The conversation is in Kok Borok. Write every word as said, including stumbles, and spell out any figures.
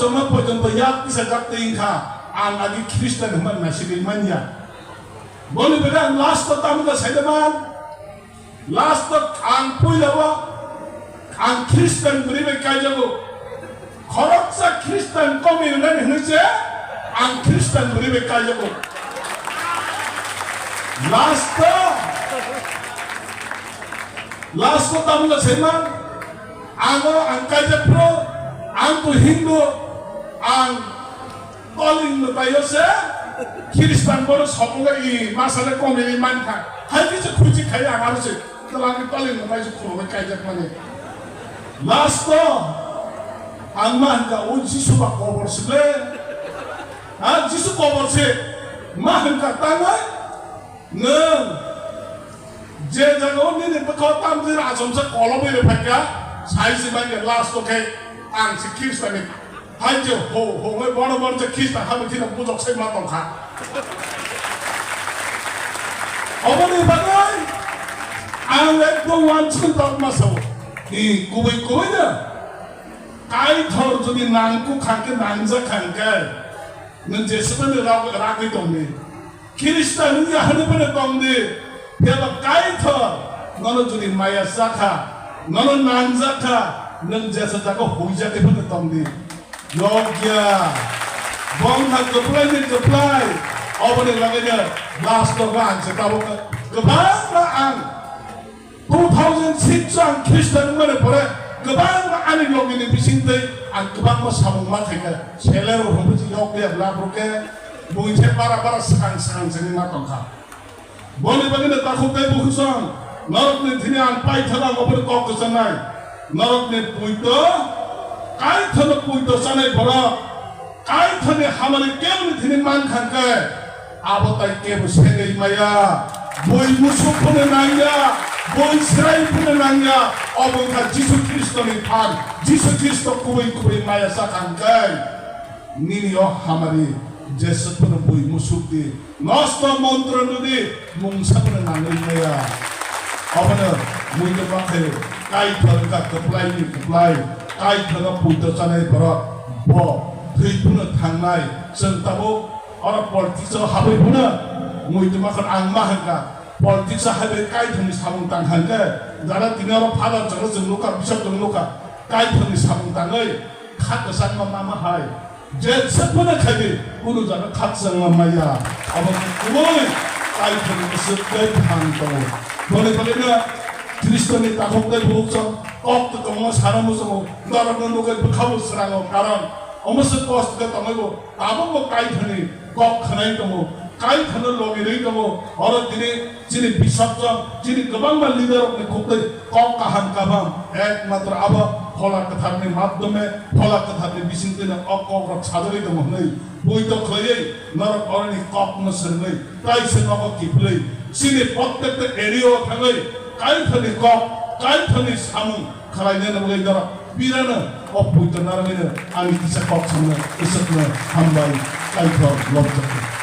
Tongma porjonto yak kisa jak twi wngkha, ang agi Khristan hwnmani naisigwi manya. Boni bagwi ang last o tamo khe saida man, last o ang puila o ang Khristan bwrwi bai kaijago. Khoroksa Khristan komi rwnani hwnwi se ang Khristan bwrwi bai kaijago. Last o, last o tamo khe saima, Ano ang kaijak phuru, ang to Hindu, ang toling mwtaio se Khristan bono somogo i masale komini mankha. Hai kisa khuchi khai ang aro se twlangni toling mwtai se khulumui kaijak mani. Last o ang ma hwnka o Jisu ba kobor se le. Ha, Jisu kobor se ma hwnka tangwi. Nwng je jagao nini bwkhao tamjwi rajomsa kolobwi rwphaikha, sai se bai khe last o khe ang se Khristanni hai je ho, hongwi bono bono je Khristan habwi thwina bujok sai ma tongkha. Oboni bagwi ang ekdom wansukni tokma sao. Ni kubui kubui no Kaitor jodi nangkuk kha hwnkhe, nangjak kha hwnkhe, nwng jeswkani rag-, ragwi tongdi. Khristan wngya hwnwi phano tongdi, phiyaba Kaitor nono jodi maya cha kha, nono nangjak kha, nwng jesa jaga huijagwi phano tongdi. Yokya. Bongkha kwplai ni kwplai, oboni bagwino last o ang se tabuk kwbangma ang Two thousand six o ang Khristan wngmani pore kwbangma ani logini bisingtwi ang kwbangma samung ma khaikha. Selero hwnwi se yok liya bla bro khe buini se bara bara swkang swkang sengwi ma tongkha. Boni bagwino takhuk tei bukhusong norokni thini ang paithak ang obono kok kwchangnai. Norokni puito, Kaithorno puito chanai borok. Kaithorni hamari keboni thini mankha khe, abo tai kebo segwi maya. Bui musuk phano nangya, bui srai phano nangya. Obo wngkha Jisu Khristoni phan. Jisu Khristo kubui kubui maya sakha hwnkhe, nini o hamari jeswk phano bui musuk di. Nosto montro nudi mungsa phano nangwi maya. Obono muido bakhe Kaithor wngkha kwplai ni kwplai. Kaithorno puito chanai borok bo thwi phano thangnai. Chwng tabuk oro politics o habwi phano muido bakhe ang ma hwnkha. Politics o habwi Kaithorni samung tang hwnkhe jara tini oro father chwngno chwng nukha, bishop chwng nukha. Kaithorni samung tangwi kha kwchangma mama hai. Jeswk phano khaidi, kunu jaga khakchangma maya. Abo kubui Kaitorni bwswk tei phan tongo. Boni bagwino Khristoni takhuk tei bukhuk chwng kok kwtwma sana muchungo, norokno nugwi bwkhao srango, karon omo se kosto khe tongwi bo, tabukbo Kaitorni kok khwnai tongo, Kaitorno logi rwi tongo. Oro tini chini bisap chwng, chini kwbangma leader rokni khuktwi kok kaham kaham, ekmatro abo Phola Kwtharni madhyome, Phola Kwtharni bisingtwino o kokrok sajagwi tongo hwnwi poito khlaiwi norok oroni kokno swrwngwi taisa nogo kiphilwi chini prottekta area o thangwi Kaitorni kok, Kaitorni samung khlainani bagwi norok pirano o poito narwgwino ani kisa kok samno isukno hambai Kaitor lobjakha.